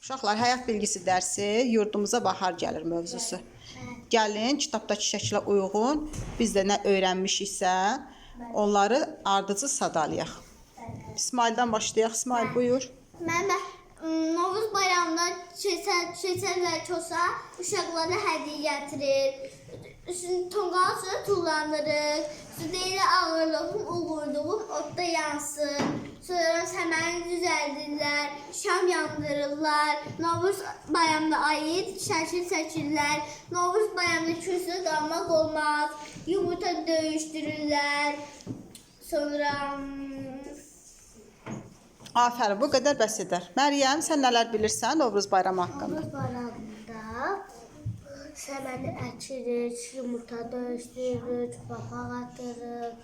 Uşaqlar, həyat bilgisi dərsi yurdumuza bahar gəlir mövzusu. Gəlin, kitabdakı şəklə uyğun biz də nə öyrənmişiksə, onları ardıcıl sadalayaq. İsmaildən başlayaq. İsmail buyur. Mən də Novruz bayramında keçəl və kosa uşaqlara hədiyyə gətirir. Üstün tonqal üstünə tullanırıq. Üstünə ağırlığım, uğurluğum odda yansın. Sonra səməni düzəldirlər, şam yandırırlar. Novruz bayramına aid şəkil çəkirlər. Novruz bayramında kürsüdə qalmaq olmaz. Yumurta döyüşdürürlər. Sonra Afərin, bu qədər bəs edər. Məryəm, sən nələr bilirsən Novruz bayramı haqqında? Novruz bayramında səməni əkirik, yumurta döyüşdürürük, papaq atırıq,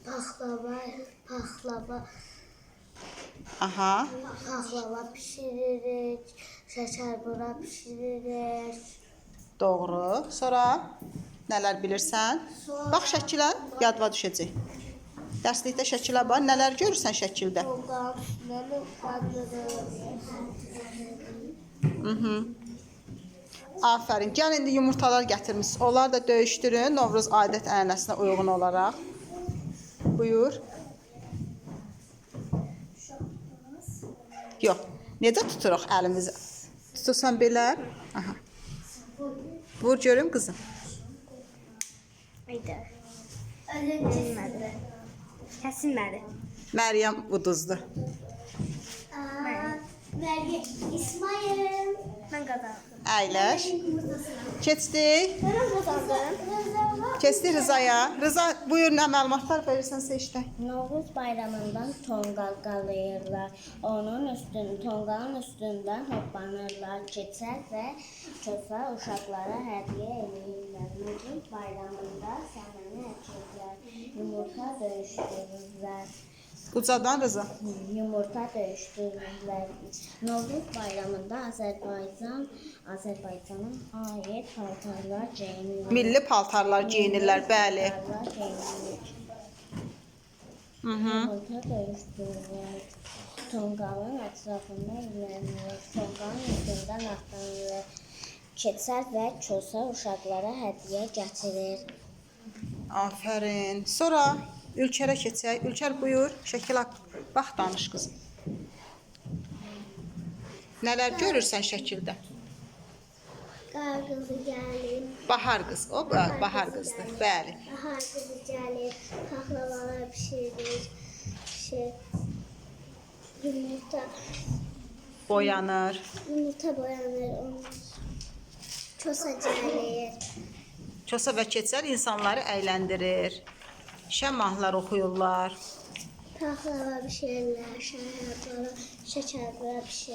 paxlava, paxlava, Aha. paxlava bişiririk, şəkərbura bişiririk. Doğru. Sonra nələr bilirsən? Bax şəkilə, yadıma düşəcək. Dərslikdə şəkilə bax, nələr görürsən şəkildə? Tonqalın üstünə nıqlanırıq. Afərin. Gəl indi yumurtalar gətirmisiniz. Onları da döyüşdürün Novruz adət ənənəsinə uyğun olaraq. Buyur. Yox. Necə tuturuq əlimizi? Tutursan belə. Aha. Vur görüm qızım. Haydi. Kesilmədi. Kesilmədi. Məryəm uduzdu. Məryəm İsmail. Mən qazandım. Əyləş. Keçdik. Mən qazandım. Keçdik Rızaya. Rıza buyur nə məlumatlar verirsənsə işlə. Novruz bayramından tonqal qalayırlar. Onun üstün, tonqalın üstündən hoppanırlar. Keçəl və kosa uşaqlara hədiyyə eləyirlər. Novruz bayramında səməni əkirlər, yumurta döyüşdürürlər. Ucadan Rıza. Yumurta döyüşdürürlər. Novruz bayramında Azərbaycana aid paltarlar geyinirlər. Milli paltarlar geyinirlər, bəli. Paltarlar geyinilir. Hı -hı. Yumurta döyüşdürürlər. Tonqalın ətrafında evlənir. Tonqalın üstündən atlanılır. Keçəl və kosa uşaqlara hədiyyə gətirir. Afərin. Sonra Ülkərə keçək. Ülkər buyur. Şəkilə bax danış qızım. Nələr görürsən şəkildə? Qar qızı gəlir, Bahar qız. O bahar qızdır. Bəli. bahar qızı gəlir, paxlavalar bişiririk, şey, yumurta, Boyanır. yumurta boyanır, onun kosa gəlir. Kosa və keçəl insanları əyləndirir. Şən mahnılar oxuyurlar. Paxlava bişirirlər, şərbura, şəkərbura bişirirlər.